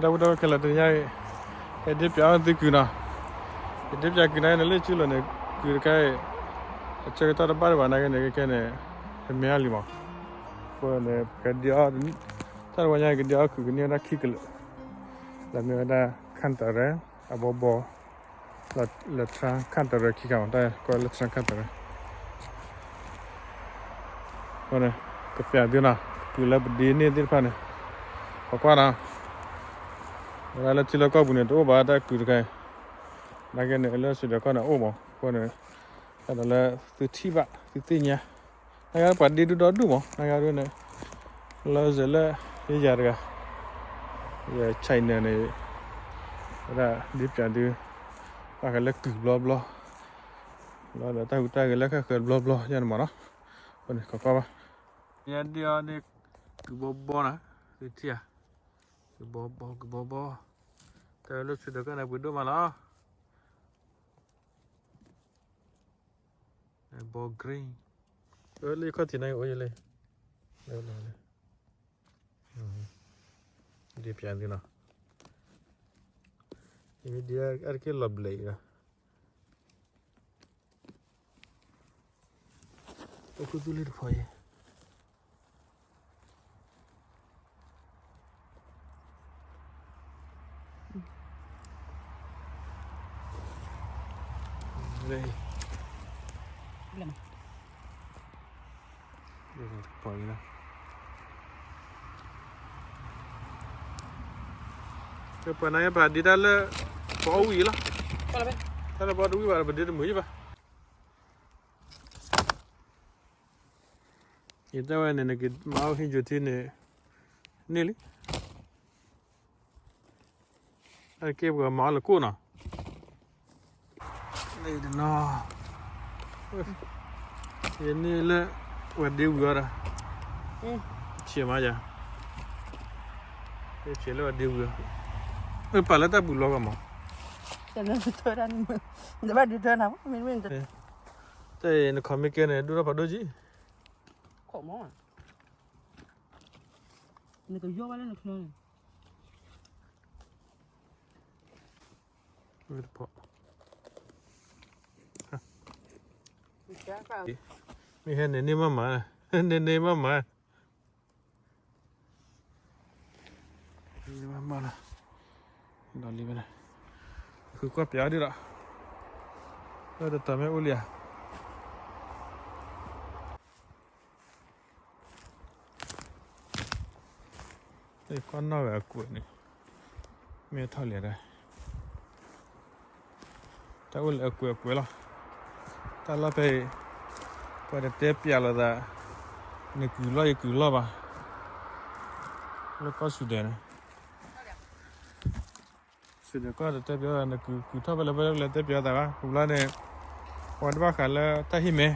တၢ်ဝဲခဲလၢာ်တနံၤညါအံၤ ဟဲဒ့ပၠးအီၣ်သုကုၤနီၤ, ယဒ့ပၠးကုၤနာ်က့န့ၣ် လၢစုလိၤန့ၣ် ကုၤတခါအံၤ အဆၢကတီၢ်တဘၣ်ဒံးဘၣ်နာ်က့န့ၣ် ခဲခဲန့ၣ် ဟဲမ့ၢ်အါလံမး, အဃိန့ၣ် ပကဒ့အီၣ် တၢ်တဝီညါကဒ့အီၣ်ကုၤကန့ၢ်ဝဲဒၣ်ခံကလၢာ်, လၢမ့ၢ်ဝဲဒၣ် ခၣ်တရဲ အဘီဘီ လၢထြၣ်ခၣ်တရဲခံခါမး တၢ်ကိးလၢထြၣ်ခၣ်တရဲ အဃိန့ၣ် ကပျးသုနီၤ ကုၤလၢပဒ့န့ၢ်သ့ၣ်တဖၣ်န့ၣ် ပကွၢ်နီၤ, ဝဲဒၣ်လၢထံလၢကီၢ်ပူၤန့ၣ် တအိၣ်ဘၣ်တၢ်ကုၤတခါအံၤ, နာ်က့န့ၣ် လၢစံးဒၢးကီၢ်န့ၣ်အိၣ်မး, အဃိန့ၣ် တၢ်ဒီးလၢသုထံၣ်ဘၣ်သုသ့ၣ်ညါ, နာ်က့ပှၤဒ့ဒုဒီဒူၣ်မး နာ်က့ဒ်န့ၣ် လၢစဲးလၢ ယယၤတဂၤ ယ channel န့ၣ် ဝဲဒၣ်ဒ့ပၠးသု ဘၣ်ဃးလၢကုၤဘျီဘျီ ဘျီဒီးတၢ်ဟူးတၢ်ဂဲၤလၢဃၣ်ဃၢၤဘျီဘျီယဲန့ၣ်မးနီၤ, အဃိန့ၣ် ကကွၢ်ဘၣ်, ယဒ့အီၤန့ၣ် ကုၤဘီဘီနီၤ, သုထံၣ်ဧါ, ကုၤဘီဘီ ကုၤဘီဘီ, တၢ်လၢစံးဒၢးကီၢ်န့ၣ် ပှ့ၤဒိၣ်မးလီၤ ဘီ green, လၢခီၣ်ထံးန့ၣ်အိၣ်ယလဲၣ်, ဒ့ပၠးသုနီၤ, ယမ့ၢ်ဒ့အါတက့ၢ်လီၤဘျဲးအံၤလီၤ, အိၣ်ခူသူၣ်လၢတဖီအံၤ ပှၤနာ်က့ပဒ့တၢ်လၢ ပအီၣ်ဝံၤအံၤလီၤ, တၢ်လၢပအီၣ်တဝံၤဘၣ်ဒီး ပဒ့တမုာ်ယံၤဘၣ်, ယတဲဝဲန့ၣ် နကမၤအီၣ်ဟံၣ်ယိၤထံန့ၣ် န့ၢ်လံ အက့ၢ်ပကမၤအီၣ်လၢကိၣ်နီၤ, တနီၤ ယန့ၢ်လၢ ဝဲဒ့ဝံၤအီၤဒီး ဆံးမးယၤ, ဆံးလၢဝဲဒ့ဝံၤအီၤ, ပာ်လၢတၢ်ပူၤလီၤဂီၢ်မး, တဘၣ်ဒုးထၢနၤ တၢ်အံၤနခီမ့ၢ်ကဲန့ၣ် ဒိၣ်ထီၣ်ဖးဒိၣ်ကံ, နကယီဘၣ်လၢနချၢန့ၣ် မ့ၢ်ဟဲန့ၣ်န့ၢ်မးမး, န့ၢ်န့ၢ်မးမး, မးလီၤ, ဒီးလံဝဲန့ၣ်, ဃုကွၢ်ပျးဒ်ဒီး, လၢတတီၤမ့ၢ်အိၣ်လံဧါ ကွၢ်နီၣ်ဂၤအကွဲးန့ၣ်, မ့ၢ်ထီၣ်လံဒၣ်, တၢ်အိၣ်လၢအကွဲးအကွဲးလီၤ, တၢ်လီၢ်ဖဲအံၤ, ပှၤတတဲပျးလိာ်သး, နကုၤလီၢ်ယကုၤလီၢ်ဘၣ်, လၢကီၢ်စူၤဒဲးန့ၣ် စံးဒီးကီၢ်တတဲပျးသး နကုၤကုၤထီၣ်ဖဲလဲၣ်ဖဲလဲၣ်တဲပျးသးဘၣ် ပူၤဘျီန့ၣ်, ပှၤတဘၣ်ဃးလၢတၢ်ဟံၣ်မဲ,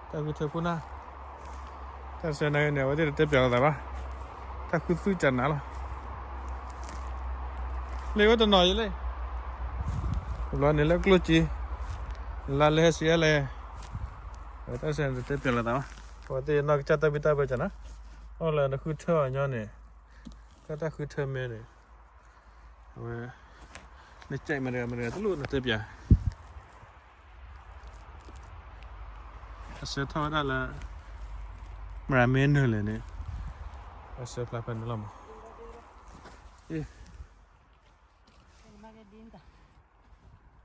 တၢ်ဃုထၢခိၣ်နၢ်, တၢ်စဲန့ၣ် အဝဲသ့ၣ်တတဲပျးသးဘၣ်, တၢ်ဃုသူၣ်ကနၤလီၤ, လၢအိၣ်တနီၤယလဲၣ်, ပူၤဘျီန့ၣ်လၢကျိၣ်စ့, လါလဲဟဲစံးလဲၣ်, အဝဲတၢ်စဲန့ၣ်တတဲပျးလိာ်သးဘၣ်, အဝဲသ့ၣ်နီၢ်ကစၢ်တၢ်ဘံၣ်တၢ်ဘၢကနၤ, အီၣ်လၢနဃုထၢအီၤညီန့ၣ်, တၢ်တၢ်ဃုထၢမဲန့ၣ် အဝဲ, နကဲးမတၤတဂၤမတၤတဂၤတလိၣ်နတဲပျး, အဆၢထီၣ်ဝဲဒၣ်လၢ, မရၤမ့ၢ်နုာ်လဲၣ်န့ၣ်, အဆၢဖျါဖဲန့ၣ်လီၤမး,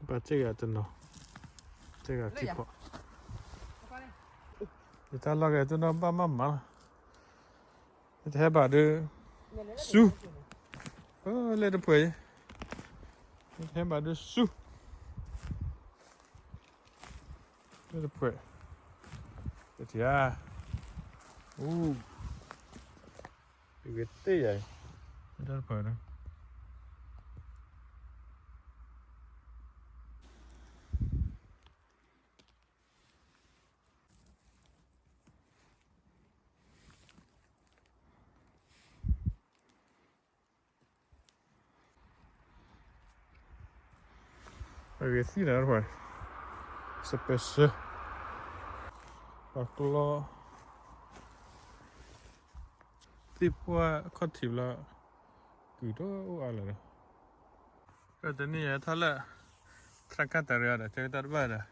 ပှၤစ့ၢ်ဂၤတနီၤ, စ့ၢ်ဂၤခံဖီ, ယတၢ်လီၢ်ကဲတနီၤဘၣ်မးမးလီၤ, ယတဟဲဘၣ်ဒုး, ဆူ, လၢတဖှဲး, ယတဟဲဘၣ်ဒုးဆူ, လၢတဖှဲး, တထံၣ်ဧါ, အူ, ယဂ့ၤသ့ယၤအံၤ, လၢတဖှဲးဒီး အဂ့ၤသ့ၣ်နၤတဖၣ်, စပဲးစၢ, ပှၤကျီ, သ့ၣ်ပှၢ်ခီၣ်ထံးဘျီ, ကုၢ်တအိၣ်အါလၢၤဒီး, တနံၣ်ယဲထီၣ်လၢ သရၣ်ကၢ်တၢ်ရံအီၤဒီး ကဲကတၢၢ်တဘၣ်ဒီး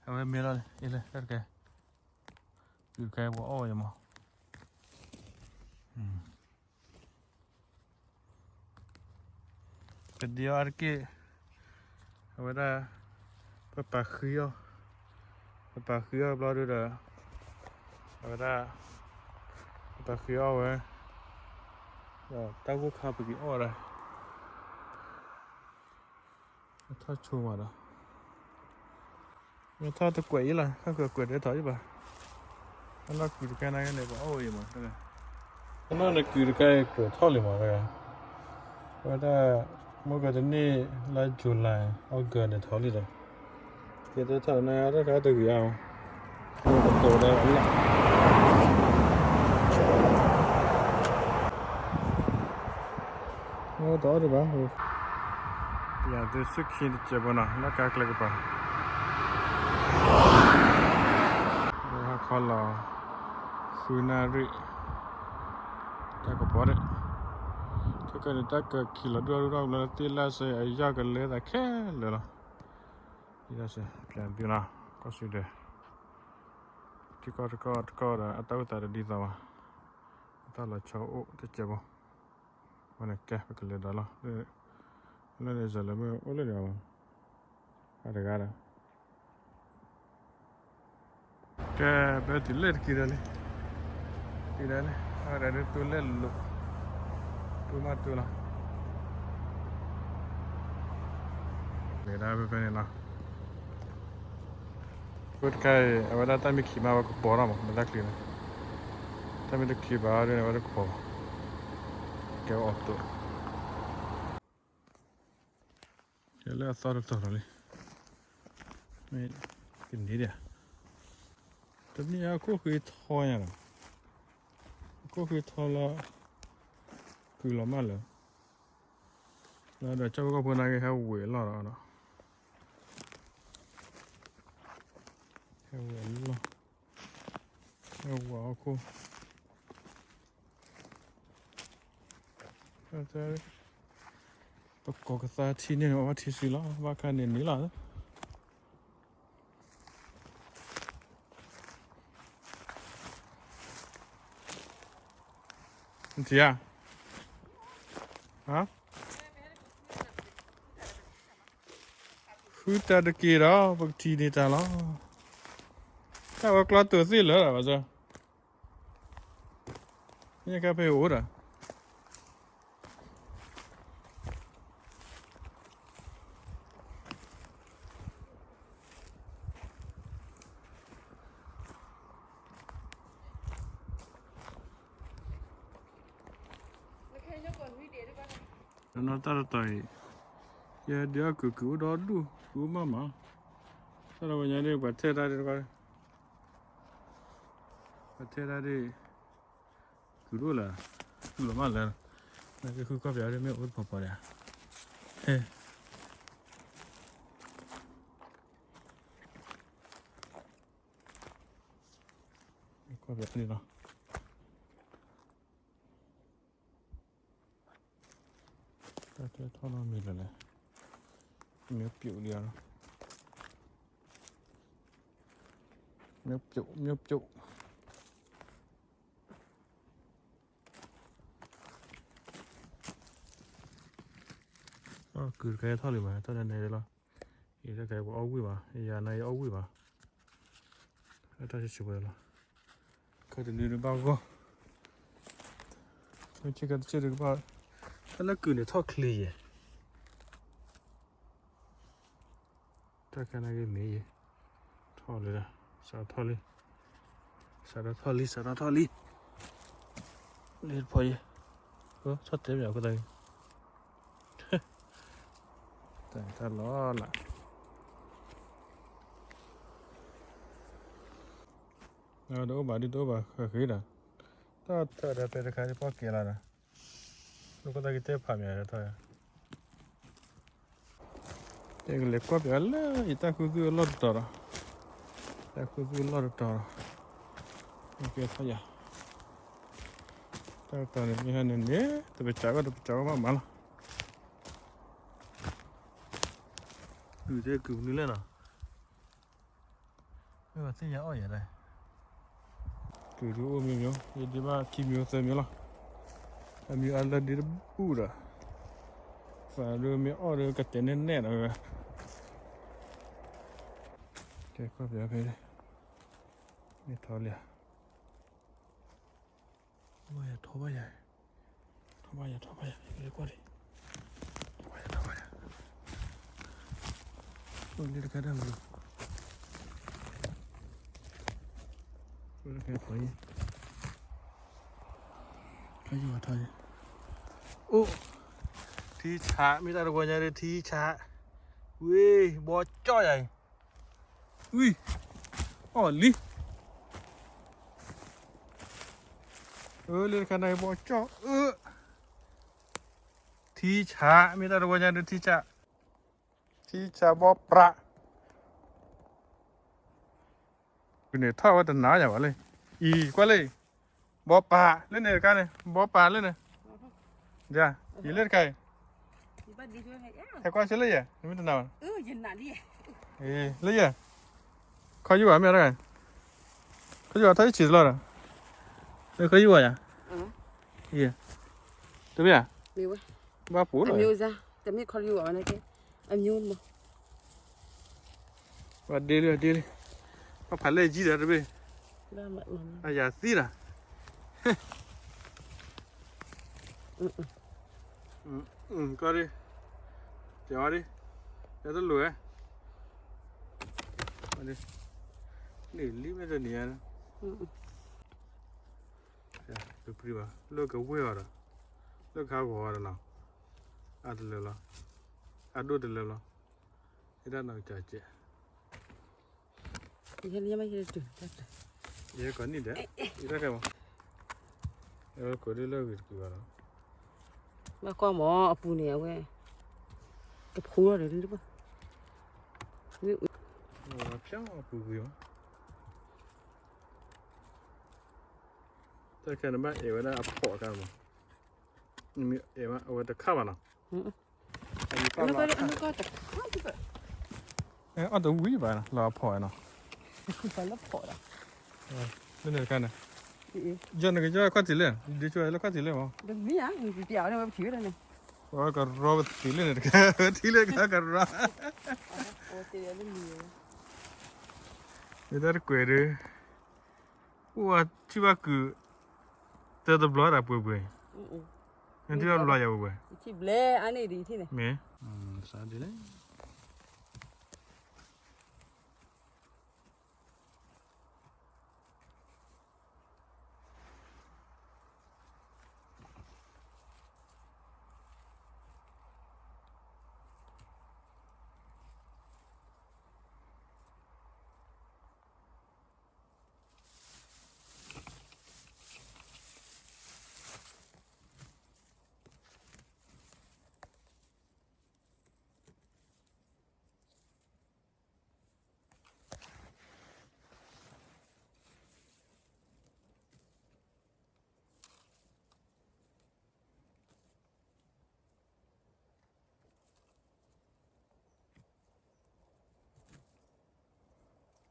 အဝဲမ့ၢ်လီၤန့ၣ် အ့လၢတၢ်တကဲ ကုၢ်တကဲပှၤအီၣ်ဝဲယမး ပဒံအီၤတက့ၢ်, အဝဲဒၣ် ပပာ်ဃံအီၤ, ပပာ်ဃံအီၤဘျီဒုဒီး အဝဲဒၣ် ပပာ်ဃံအီၤဝဲ ဒီးတၢ်ဂိၢ်ခါပက့ၤအီၣ်ဝဲဒၣ် ထီၣ်ဆိမးဒီး မ့ၢ်ထီၣ်တကွဲးအံၤလီၤ ခါဃုာ်ကွဲးတထီၣ်အံၤဘၣ်, အနီၢ်ကုၢ်တကဲနာ်က့န့ၣ် ပှၤအီၣ်ဝဲအံၤမး, အနီၢ်န့ၣ်ကုၢ်တကဲကွဲးထီၣ်လံမး, အဝဲဒၣ် မ့ၢ်ကတနံၣ်လါ July August န့ၣ်ထီၣ်လံဒီး ကဲတထီၣ်နတၢ်ခါတဂ့ၤဧါ, ကတိၤဒၣ်လၢ တအီၣ်ဒံးဘၣ်, ယသုစူၢ်ခံတစဲးဖိနီၤ လၢကါကျဲကပၤ, ဟီၣ်ခီလီၤ ဃုနၣ်ရံၣ် တၢ်ကပီၤဒၣ်, ခဲကနံၣ်တၢ်ကခံးလီၤဒွၣ်ဒွၣ်လၢသ့ၣ်လၢ်စ့အယီၢ်ကလဲသးခဲလၢာ်လီၤ, ယီၢ်စ့ ပျံၤသုနီၤ ကီၢ်စူဒဲး ထံကီၢ်တကီၢ်တကီၢ်ဒီး အတၢ်အိၣ်သးတဒ်သိးဘၣ်, အတၢ်လီၤဆီအိၣ်တစဲးဖိ, အဃိန့ၣ်ကဲ ပကလဲၤဒီးလီၤ, လၢန့ၣ်စၢၤလၢမ့ၢ်အိၣ်လၢန့ၣ်အီၤ, အတဂၤဒီး ကဲ ပတုၤလၢတက့ၤဒီးလံ, တုၤဒီးလံ အဝဲဒၣ်ဒ်တူၢ်လဲၢ်လိာ်, တူၢ်မးတူၢ်လီၤ, လဲၤဒၣ်ဖဲဖဲန့ၣ်လီၤ, အဃိတခါအံၤ အဝဲဒၣ်တၢ်မ့ၢ်ခံးမး အဝဲကပီၤထီၣ်မး မ့ၢ်တၢ်ချံန့ၣ်, တၢ်မ့ၢ်တခံးဘၣ်ဒ်န့ၣ် အဝဲတကပီၤဘၣ်, ကဲအီၤတိာ် ကဲလၢအသီတတီၤလီၤလံ, မ့ၢ်ကန့ၢ်ဒံးဧါ, တမ့ၢ်အခိၣ်ဃ့ထီညါဒီး, အခိၣ်ဃ့ထီလီၤ, ကုၢ်လီၤမးလၢာ်, လၢဒီးကၠီၣ်ဖိကီၢ်ဖိနာ်က့ ဟဲဝဲၤလီၢ်ဒီး, ဟဲဝဲၤလီၢ်, ဟဲဝဲၤအခိၣ် ပကိးကသါထံန့ၣ် အီထံစုလီၤ ဘၣ်ခါန့ၣ်န့ၣ်လီၤ. နထံၣ်ဧါ, ဃုတၢ်တက့ၢ်ဒီး ပကထံၣ်န့ၢ်တၢ်လီၤ. တၢ်ဝဲကျီတိာ်သ့ၣ်လၢာ်ဘၣ်စၢၤ, မ့ၢ်ကဖဲအိၣ်ဒီး နီၢ်တၢ်တတီၤအံၤ, ယဲဒုးအကုၢ်ကုၢ်အိၣ်ဒီဒူၣ် ကုၢ်အိၣ်မးမး, တၢ်ဒီးဝဲညါဒ် ပှၤထဲတၢ်ဒ်တခီ, ပှၤထဲတၢ်ဒ် ကုၢ်ဒိၣ်လၢာ်, ကုၢ်လီၤမးလၢာ်, နကဃုကီၢ်ပယီၤဒ်မ့ၢ်အိၣ်တဖီဖီဒံး, ဟဲ ကီၢ်ပယီၤဒ်လီၤ. တၢ်ကဲထီၣ်နီတမံၤလၢာ်လဲၣ်, မ့ၢ်ပျိာ်ဒံးဧါ, မ့ၢ်ပျိာ် မ့ၢ်ပျိာ်, ကုၢ်တခါထီၣ်လံမး ထီၣ်န့ၣ်န့ၣ်လီၤ, အံၤတခါပအီၣ်ဝံၣ်ဘၣ် ယၤနၤယအီၣ်ဝံၣ်ဘၣ်, တၢ်ဆံးဆံးဝဲလီၤ, ခီတနွံတဘၣ်ဂီၢ်, မ့ၢ်ဆ့ကတဆ့တကဘၣ်, တၢ်လၢကုၢ်န့ၣ်ထီၣ်ချ့ယဲၢ် တၢ်ခဲနာ်က့မ့ၢ်ယဲၢ်, ထီၣ်လံဒီး စးထီၣ်လံ, စးထီၣ်ထီၣ်လံ စးထီၣ်ထီၣ်လံ, လၢတဖီယဲၢ်, ဆီၣ်တဲမ့ၢ်အခိၣ်သးဂ့ၤ, တၢ်လီၤလး, တအိၣ်ဘၣ်ဒ်တအိၣ်ဘၣ်ဃ့ဒီး, တၢ်ထၢၣ်ဒီးပဲတခါဒ်ပီၢ်ကဲလီၤဒီး, အခိၣ်သးဂ့ၤတဲဖးမ့ၢ်ထီၣ် တဲကလဲၤကွၢ်ပၠးလၢယတၢ်ဃုသူၣ်အလီၢ်တတီၤဒီး, တၢ်ဃုသူၣ်အလီၢ်တတီၤဒီး, ကဲထီၣ်ယၤ, တၢ်ကတီၤန့ၣ် မ့ၢ်ဟဲန့ၣ်န့ၣ် တပစးဘၣ်တပစးဘၣ်မးမးလီၤ. ကုၢ်တဲကုၢ်မနုၤလဲၣ်နီၤ, မ့ၢ်ပှၤသ့ၣ်ညါအီၣ်ယၤဒၣ်, ကုၢ်ဒုးအိၣ်မံၤမံၤ ယဒ့ဘၣ်ခံမံၤသၢမံၤလီၤ, အမံၤအါလၢဒ့တဘူၣ်ဒီး, သးဒုးမ့ၢ်အီၣ်ဒီးကတဲနဲၣ်နဲၣ်ဒီးဝဲ, ကဲကွၢ်ဖဲဖဲ, မ့ၢ်ထီလံဧါ ထီဘၣ်ယၤ, ထီဘၣ်ယၤ, ထီဘၣ်ယၤ, ကွၢ်လံ, ထီဘၣ်ယၤ, ထီဘၣ်ယၤ, အိၣ်လၢတခါတၢ်မၤ, အိၣ်လၢခါခီ, ခါယဝၤထီယၤ, အိၣ်, ထံဆး မ့ၢ်တၢ်တဝီညါဒီးထံဆး, ဝံၤ ဘီကၠီၣ်ယၤအံၤ ဝံၤ, အီၣ်လံ, လၢတခါန့ၣ်ဘီကၠီၣ်အၢ, ထံဆး မ့ၢ်တၢ်တဝီညါဒီးထံဆး, ထံဆးဘီပြး, န့ၣ်ထီၣ်ဝဲတနၤယၤဘၣ်လံ, အံၤကွၢ်လံ, ဘီပာ်လၢန့ၣ်တခါန့ၣ် ဘီပာ်လၢန့ၣ်, ယၤ အံၤလၢတခါအံၤ ဟဲကွၢ်ဆၢလၢယဲၢ် နမ့ၢ်တနာ်ဘၣ်, လၢယဲၢ်, ခီယူၤဘၣ်မ့ၢ်တဂၤ, ခီယူၤဘၣ်ထီၣ်ယဆံးတလီၢ်ဒီး, လၢခီယူၤဘၣ်ယၤ, တမ့ၢ်ဧါ, ဘၣ်ပူၤလီၤ, တမ့ၢ်ခီယူၤဘၣ်, ဘၣ်ဒ့လံ ဒ့လံ, ဘၣ်ဖးလဲၢ်ယံၤဒီးတဘ့ၣ်, အယၤသံလီၤ ကီဒံ, ကဝါဒံ, ယတလိၣ်ဝဲ, န့ၣ်လံမ့ၢ်တနံၤဧါ, တပြံဘၣ် လၢကဝဲၢ်အီၤဒီး, လၢကဟးဂီၤအီၤဒီးနီၤ, အတလၢလီၤ, အဒိၣ်တလၢလီၤ, ယတၢ်နီၢ်ကစၢ်ကဲး ယဲမ့ၢ်ယဲတတုၤ, ယဲကိးနံၣ်ဒီး, ယတၢ်ခဲမး, ယကိးဒ်လၢဂ့ၤတကွံာ်ဘၣ်လီၤ, ဘၣ်ကွၢ်မးအပူၤန့ၣ် အဝဲ, တဖိဒီး, ဖျီအပူၤဂ့ၤမး, တၢ်ခဲန့ၣ်ဘၣ်အဲၣ်ဝဲဒၣ်အဖီၣ်အခါမး, နမ့ၢ်အဲၣ်မး အဝဲတခါဘၣ်နီၤ အီၣ်တဝံၤဘၣ်နီၤ လီၤအဖီၣ်နီၤ, လၢန့ၣ်တခါန့ၣ်, ယီၢ်နကယီၢ်ခီၣ်ထံးလဲၣ်, ဒ်ဆိလၢခီၣ်ထံးလဲၣ်မး, ကရီပသံးလၢန့ၣ်တခါ, ထံလဲၣ်တခါကရီ, မ့ၢ်တၢ်တကွဲးဒီး, အိၣ်ဝဲထံၣ်ဘၣ်ကုၢ်, တၢ်တဘျီတၢ်ပှဲၤပှဲၤ, နထံၣ်ဘၣ်ဘျီယၤပှဲၤပှဲၤ, မ့ၢ်, စးဒ်လဲၣ်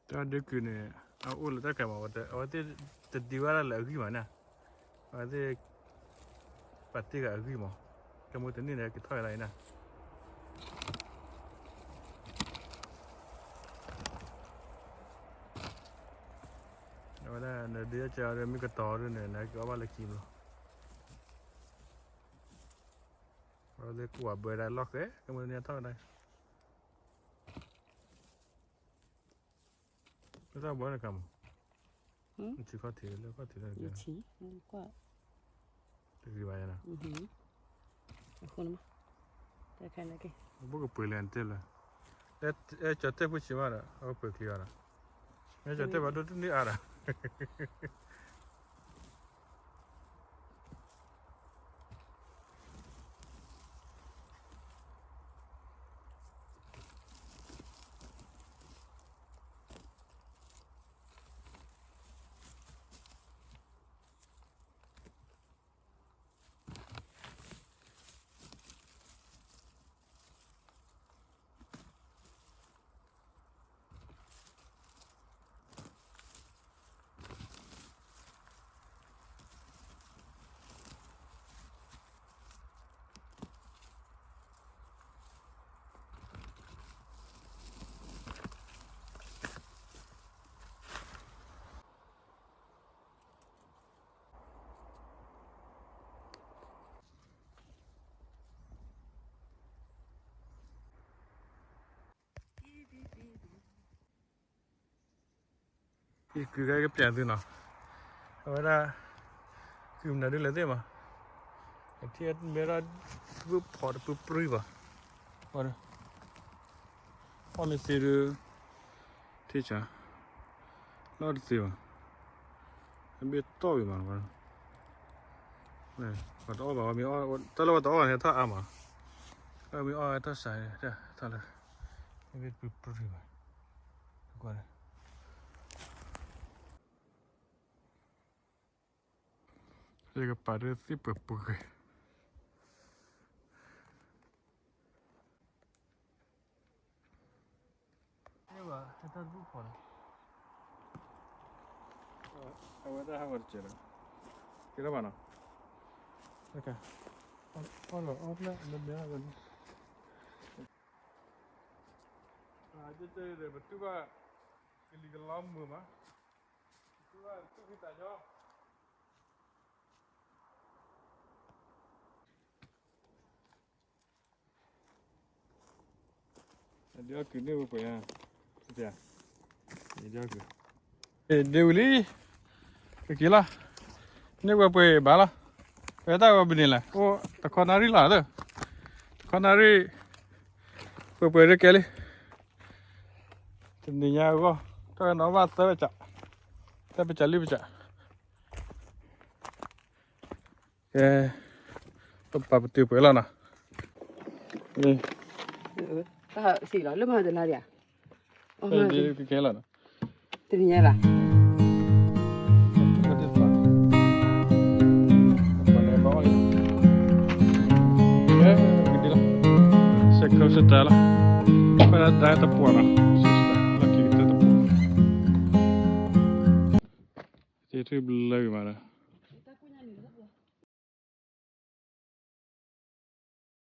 တၢ်ဒုးကုၢ်န့ၣ်, အအိၣ်လၢတၢ်ခဲမး, အဝဲသ့ၣ်တဒံးဝဲဒၣ်လၢအဂံၢ်မးန့ၣ်, အဝဲသ့ၣ်, ပာ်တ့ၢ်ဂၤအဂံၢ်မး, ကဲမိၢ်တန့ၢ်ဒီးကထီၣ်ဝဲဒၣ်အံၤန့ၣ် အဝဲဒၣ်နဒုးကဲအီၤဒီးမ့ၢ်ကတီၤဒုးန့ၣ် နကအီၣ်ဘၣ်လၢခံမးလီၤ, အဝဲသ့ၣ်ကွၢ်ဘၢဒၣ်လီၢ်ဃဲ ကဲမိၢ်တန့ၢ်ထီၣ်ဝဲဒၣ် လၢတၢ်ဘီန့ၣ်ကမး, နဆံခီၣ်ထံးလၢခီၣ်ထံးလၢနကဲ, တဂ့ၤဘၣ်ယၤနီၤ, ဘိၣ်ကပှ့ၤလဲၣ်နတဲလၢ, အဲၣ်ကၠီၤတဲၣ်ဖိဆံးမးဒီး အဝဲပှ့ၤချံအီၤဒီး, မ့ၢ်ကၠီၤတဲၣ်ဘၣ်ဒိၣ်တန့ၢ်အါဒီး တၢ် ယကုၤကဲကပျဲသုနီၤ, အဝဲဒၣ် ကုၤမနုၤဒ်လဲၣ်သ့ၣ်မး, အထံၣ်မ့ၢ်ဒၣ် တပုၢ်ဖီတပုၢ်ပြံဘၣ်, အီၣ်မ့ၢ်သ့ဒုး ထံၣ်ဆါ လီၤတသ့ဘၣ်, အဘ့ၣ်တီၢ်ဝံၤမး, ပှၤတအီၣ်ဘၣ်, တၢ်လၢပှၤတအီၣ်ဘၣ်န့ၣ် ထီၣ်အါမး, မ့ၢ်အီၣ်ဝဲထီၣ်စး, ထီၣ်လၢ အဘ့ၣ်တပုၢ်ပြံဘၣ်, ကွၢ် ယကပာ်ဒ်သ့ၣ်ပှဲၤပှဲၤဂ့ၤ, ဘၣ် ဟဲထီၣ်တပုၢ်ဖီန့ၣ်, အဝဲဒၣ်ဟးဝဲတစဲးလီၤ, ကဲထီၣ်ဘၣ်နီၤ, အီၣ်လီၤအီၣ်ဖျဲၣ်လၢမဲာ်လီၤ, ပတူၢ်ဘၣ် ကလံၤကလီမုာ်မး, ပတူၢ်ဘၣ်တူၢ်ဖံးတၢ်ညီ ဒုးအီၣ်ကုၤန့ၢ်ဝဲပှဲၤဧါ, ဒုးအီၣ်ကုၤ, ဒ့ဝံၤလံ, ကက့ၤလီၤ, န့ၢ်ဝဲပှဲၤဘၣ်လီၤ, ဝဲတၢ်ဝဲဘၣ်န့ၣ်လဲၣ်, အိၣ်တခီနၣ်ရံၣ်လီၤ, တခီနၣ်ရံၣ်, ပှဲၤပှဲၤဒ်ကဲလံ, တနံၤညါအဂီၢ်, တၢ်ဝဲနီၢ်ဘၣ်သၢပစး, သၢပစးလွံၢ်ပစး ကဲ, ပပာ်ပတုာ်ပှဲၤလီၤနီၤ, တၢ်စံးလီၤ လၢမၤတလါဒံးဧါ, ကဲလီၤနီၤ, တနံၤညါဘၣ်, ကဲ, ကဒ်လီၤ, စဲးခိစတၢလီၤ, ပဒၣ်တပှီၢ်နီၤ, လီၢ်ခံကတၢၢ်တပှီၢ်, က့ၤထူၣ်ဘျၢဝံၤမးလီၤ.